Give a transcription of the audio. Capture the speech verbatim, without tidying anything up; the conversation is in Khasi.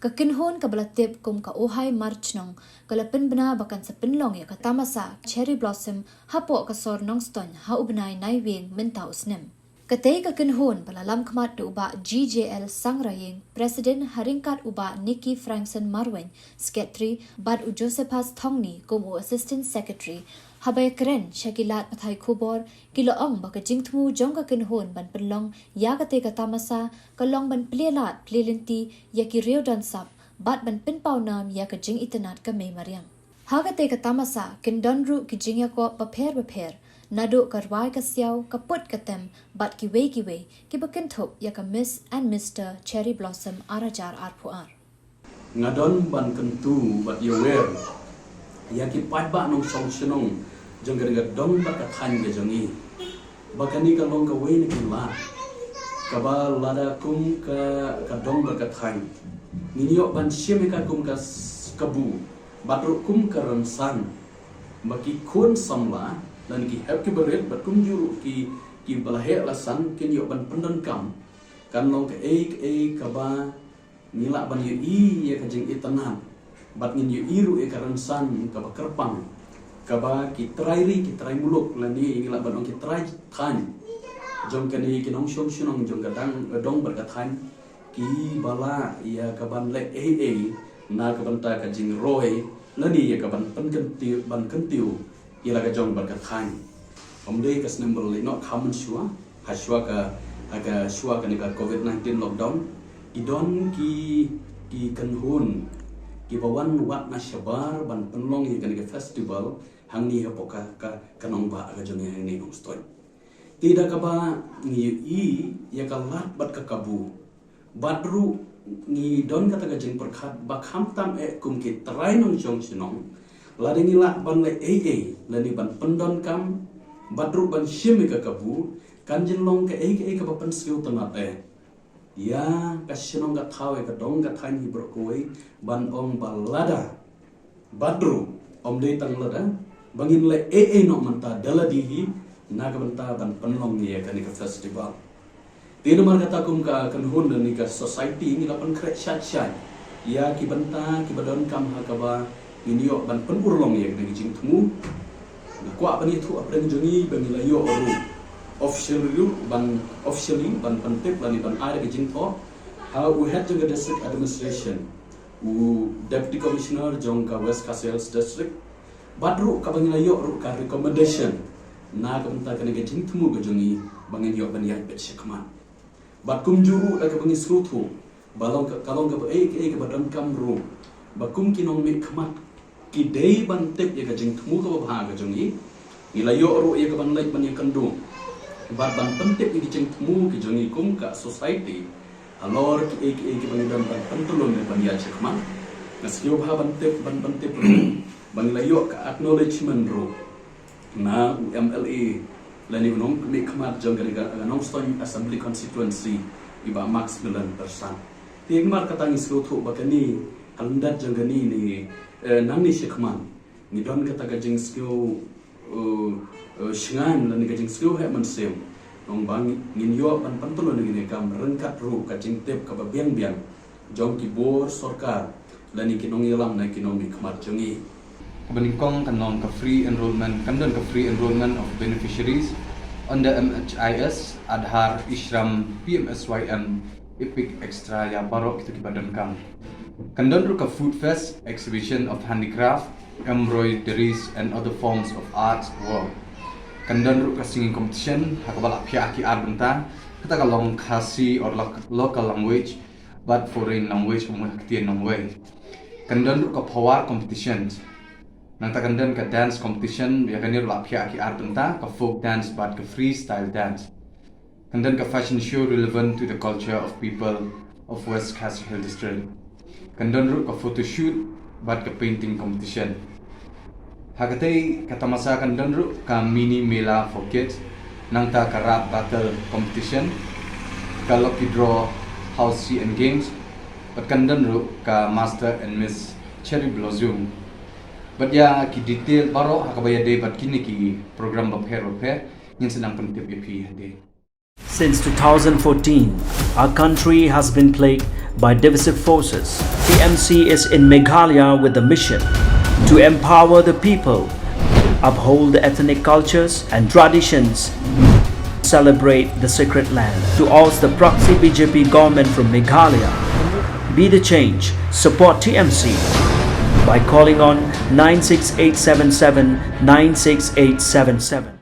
Ka kynhun kaba la tip kum ka Ohai Marchnong ka la pynbna ba kan sa pynlong ïa ka tamasa Cherry Blossom hapoh ka sor Nongstoiñ ha u bnai Naiwieng mynta u snem. Katei ka kynhun ba la lam khmat da u Bah G J L Sangraieng, President, ha ryngkat u Bah Nicky Frankson Marwein, Secretary, bad u Josephus Thongni kum u Assistant Secretary, haba ïakren sha ki lad pathai khubor, ki la ong ba ka jingthmu jong ka kynhun ban pynlong ïa katei ka tamasa ka long ban plie lad plie lynti ïa ki riew don sap bad ban pynpaw nam ïa ka jingitynnad ka mei mariang. Ha katei ka tamasa kin don ruh ki jingïakop bapher bapher, naduh ka rwai ka siaw, ka put ka tem, bad kiwei kiwei, kiba kynthup ïa ka Miss and Mister Cherry Blossom ar hajar arphew ar. Nga don ban kyntu bad ïawer ïa ki paidbah nongshong shnong jong ka dong bad ka thaiñ ka jong ngi ba kane ka long kawei na ki lad kaba lada kum ka, ka dong bad ka thaiñ ngin ïoh ban shim ïa ka kum ka s-, kabu bad ruh kum ka rynsan ba ki khun samla lane ki hep ki barit bad kumjuh ruh ki, kiba la heh la san kin ïoh ban pyndonkam. Kan long kaei kaei kaba ngi lah ban ïohi ïa ka jingitynnad bad ngin ïohi ruh ïa ka rynsan kaba kyrpang kaba ki trai ri, ki trai muluk lane ngi lah ban ong ki trai thaiñ jong kane ki nongshong shnong jong ka dang, dong bad ka thaiñ kiba lah ïa ka ban leh ei ei na ka bynta ka jingroi lane ïa ka ban pynkyntiew, ban kyntiew ïa la ka jong bad ka thaiñ. Ym dei ka snem ba la leit noh, kha mynshuwa, ha shuwa ka, ha ka shuwa kane ka covid nineteen lockdown, ki don ki, ki kynhun kiba wan wad na shabar ban pynlong ïa kane ka festival hangne hapoh ka, ka, ka nongbah ka jong ngi hangne Nongstoiñ. Te da kaba ngi ïohi ïa ka lad bad ka kabu bad ruh ngi don kata ka jingpyrkhat ba khamtam eh kum ki trai nongshong shnong, lada ngi lah ban leh ei ei lane ban pyndonkam bad ruh ban shim ïa ka kabu, kan jin long kaei kaei kaba pynsngewtynnad eh ïa ka shnong ka thaw, ïa ka dong ka thaiñ hi baroh kawei, ban ong ba lada bad ruh ym dei tang lada ba ngin leh ei ei noh mynta da lade hi na ka bynta ban pynlong ïa kane ka festival. Te namar kata kum ka kynhun lane ka society ngi la pynkhreh shai shai ïa ki bynta kiba donkam ha kaba ngin ïoh ban pynurlong ïa kane ka jingthmu. Nga kwah ban ïathuh hapdeng jong ngi ba ngi la ïoh ruh officially ruh ban, officially ban pyntip lane ban ai ka jingthoh ha u head jong ka district administration, u Deputy Commissioner jong ka West Khasi Hills District, bad ruh kaba ngi la ïoh ruh ka recommendation na ka bynta kane ka jingthmu ka jong ngi ba ngin ïoh ban ïaid beit shakhmat. Bad kumjuh ruh da kaba ngi sngewthuh ba long ka, ka long kaba ei kaei kaba donkam ruh ba kum ki nongmihkhmat ki dei ban tip ïa ka jingthmu kaba bha ka jong ngi. Ngi la ïoh ruh ïa ka ban leit ban ïakynduh bad ban pyntip ïa ka jingthmu ka jong ngi kum ka society halor kiei kiei kiba ngi don ban pyntlun ne ban ïaid shakhmat. Nga sngewbha ban tip, ban, ban tip ruh ba ngi la ïoh ka acknowledgement ruh na u M L A lane u nongmihkhmat jong ka, ka Nongstoiñ Assembly Constituency, i Bah Max Millen Pyrshah. Te namar kata ngi sngewthuh ba kane, ha lyndet jong kane ne, eh, nangne shakhmat ngi don kata ka jingsngew, eh, eh, shngaiñ lane ka jingsngew heh mynsiem, nongba ngin ïoh ban pyntlun ïa kane ka kam ryngkat ruh ka jingtip kaba biang biang jong ki bor sorkar lane ki nongïalam ne ki nongmihkhmat jong ngi. Kaba nyngkong kan long ka free enrollment, kan don ka free enrollment of beneficiaries under M H I S, Aadhaar, e-Shram, P M S Y M, EPIC, extra ïa baroh kito kiba donkam. Kan don ruh ka food fest, exhibition of handicraft, embroideries and other forms of arts work. Kan don ruh ka singing competition ha kaba la phiah ki ar bynta, kata ka long Khasi or loc-, local language bad foreign language, kumba ha ktien nongwei. Kan don ruh ka phawar competition. Nangta kan don ka dance competition, ïa kane ruh la phiah ki ar bynta, ka folk dance bad ka freestyle dance. Kan don ka fashion show relevant to the culture of people of West Khasi Hills District. Kan don ruh ka photo shoot bad ka painting competition. Ha katei ka tamasa kan don ruh ka mini mela for kids, nangta ka rap battle competition, ka lucky draw house C N games, bad kan don ruh ka Master and Miss Cherry Blossom. Bad ïa ki detail baroh ha kaba ïadei bad kine ki program bapher bapher, ngin sa nang pyntip ïa phi hadien. Since two thousand fourteen, our country has been plagued by divisive forces. T M C is in Meghalaya with the mission to empower the people, uphold the ethnic cultures and traditions, celebrate the sacred land. To oust the proxy B J P government from Meghalaya, be the change, support T M C by calling on nine six eight seven seven nine six eight seven seven.